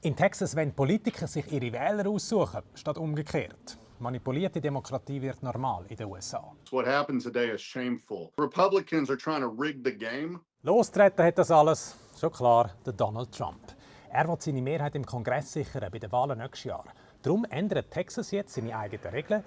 In Texas wollen Politiker sich ihre Wähler aussuchen, statt umgekehrt. Manipulierte Demokratie wird normal in den USA. What happened today is shameful. Republicans are trying to rig the game. Losgetreten hat das alles, schon klar, der Donald Trump. Er will seine Mehrheit im Kongress sichern bei den Wahlen nächstes Jahr. Darum ändert Texas jetzt seine eigenen Regeln.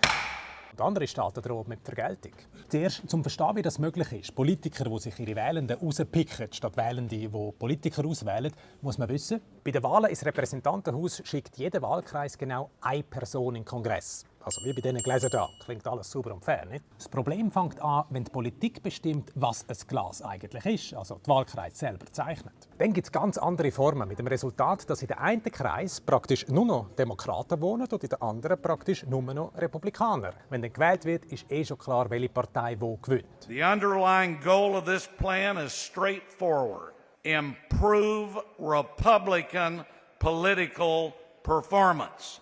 Und andere Staaten drohen mit Vergeltung. Zuerst, um zu verstehen, wie das möglich ist, Politiker, die sich ihre Wählenden rauspicken, statt Wählende, die Politiker auswählen, muss man wissen, bei den Wahlen ins Repräsentantenhaus schickt jeder Wahlkreis genau eine Person in den Kongress. Also wie bei diesen Gläsern hier. Klingt alles sauber und fair, nicht? Das Problem fängt an, wenn die Politik bestimmt, was ein Glas eigentlich ist, also die Wahlkreis selber zeichnet. Dann gibt es ganz andere Formen, mit dem Resultat, dass in den einen Kreis praktisch nur noch Demokraten wohnen und in den anderen praktisch nur noch Republikaner. Wenn dann gewählt wird, ist schon klar, welche Partei wo gewinnt. The underlying goal of this plan is straightforward. Improve Republican political performance.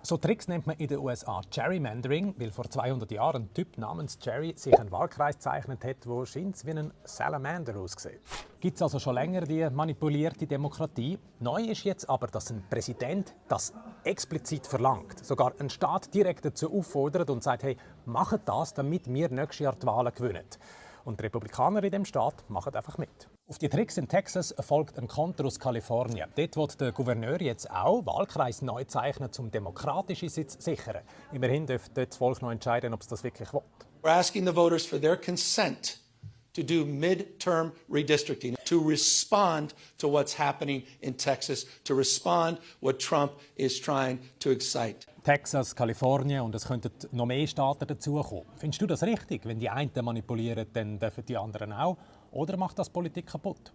So Tricks nennt man in den USA Gerrymandering, weil vor 200 Jahren ein Typ namens Jerry sich einen Wahlkreis gezeichnet hat, der scheint wie ein Salamander aussieht. Gibt es also schon länger die manipulierte Demokratie? Neu ist jetzt aber, dass ein Präsident das explizit verlangt, sogar einen Staat direkt dazu auffordert und sagt, hey, macht das, damit wir nächstes Jahr die Wahlen gewinnen. Und die Republikaner in dem Staat machen einfach mit. Auf die Tricks in Texas folgt ein Konter aus Kalifornien. Dort will der Gouverneur jetzt auch Wahlkreis neu zeichnen, um demokratische Sitz zu sichern. Immerhin dürfte dort das Volk noch entscheiden, ob es das wirklich will. We're asking the voters for their consent to do midterm redistricting, to respond to what's happening in Texas, to respond what Trump is trying to excite. Texas, Kalifornien und es könnten noch mehr Staaten dazukommen. Findest du das richtig? Wenn die einen manipulieren, dann dürfen die anderen auch? Oder macht das Politik kaputt?